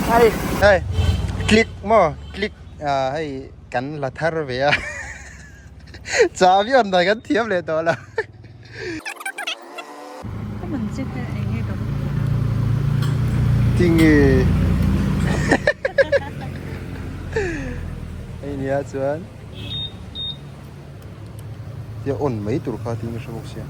Hei hei click maw click ah hei kan la thar ve a chahbi on dan kan thiam leh tawh lo. Tinge hei nia chuan tia on mai tur kha tiin ka hre bawk sia.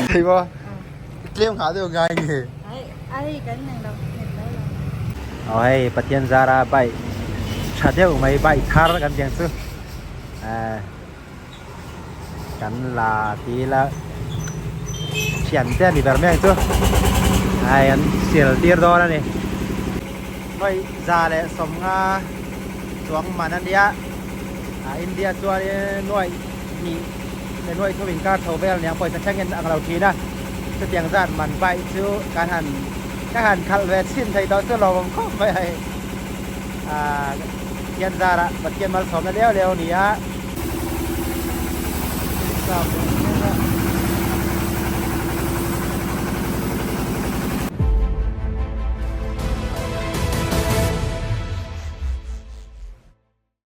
Thei ba tlem ngah deuh ngai nge. Aw hei Pathian zara bike tha deuh mai bike thar kan tih ang chu Kan la ti ila thian te a ni ber mai ang chu ai an sil tir dawn a ni. Vawi 150 chuang man a nia ah India chuanin nuaih hnih leh nuaih thum inkar chho vel aniang pawisa thleng in ang lo thin a chutiang zat man bike chu kan han ka han khalh ve chhin thei tawh chu lawmawm khawp mai a hei ah Pathian zarah Pathian malsawmna leu leu a ni a.